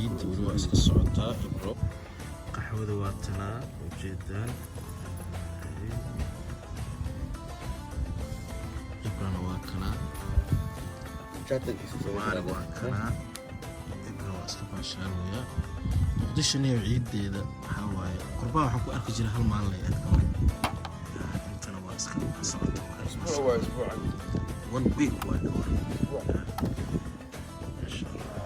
Ciidda weli waa iska socotaa. Ibro, qaxwada waa tanaa, ujeedaan. Ibrana waa kanaa, Maali waa kanaa. Ibra waa iska baashaalaya. Muqdisho niyo ciideeda waxaa waaye, qurbaa waxaan ku arki jiray hal maalin lay arkama. Intana waa iska socota. Waa isbuucan. One week waa dhawaa, maasha Allah.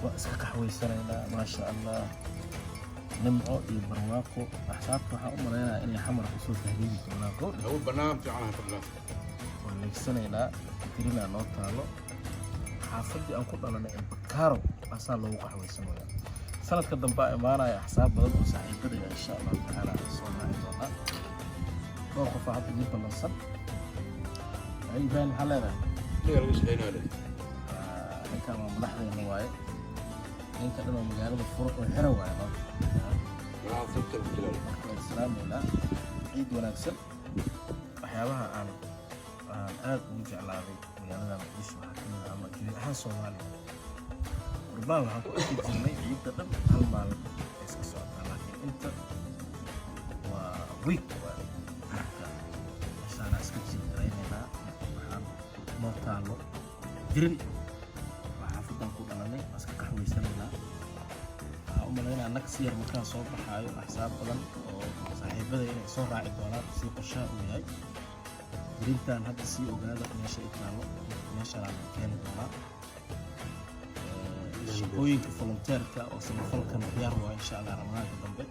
Waa iska qaxwaysanaynaa, maasha Allah, nimco iyo barwaaqo. Axsaabta waxaan u malaynayaa inay Xamar kusoo tahriibi doonaan goor. Hawo bannaan fiican ha fadhidaa. Waan leegsanaynaa, dirinaa noo taalo. Xaafaddii aan ku dhalanay ee Bakaaro asaa loogu qaxwaysanaya. Sanadka dambe aa imaanaya, axsaab badan oo saaxiibadaya insha Allahu tacaala soo raaci doonaa. Dhowr qofaa hadda ii ballansan. Ay, Ibrahim, maxaa leedahay? Ninka laga shaqeynaayo leh. Ah, ninkan waa madaxdeena waaye, ninka dhan oo magaalada furo oo xira waaye no. Madaxda sabta ku jiraa. Marka waan islaamaynaa, ciid wanaagsan. Waxyaabaha aan aad ugu jeclaaday magaalada Muqdisho waxaa ka mid ah, ama gebi ahaan Soomaaliya, qurbaan waxaan ku arki jirnay ciidda dhan hal maalin ay iska socotaa, laakiin inta waa week waaye. Marka meeshaanaa iska jiil garaynaynaa. Waxaan noo taalo dirin, waa xaafaddaan ku dhalanay, waa iska qaxwaysanaynaa. Waxaan u malaynaa nagsi yar markaan soo baxaayo axsaab badan oo saaxiibada inay soo raaci doonaan, sii qorshaha uu yahay. Dirintan hadda sii ogaada meesha ay taalo, meeshaan la keeni doonaa. Shaqooyinka volunteerka oo samafalkan diyaar waa insha Allah Ramadaanka dambe.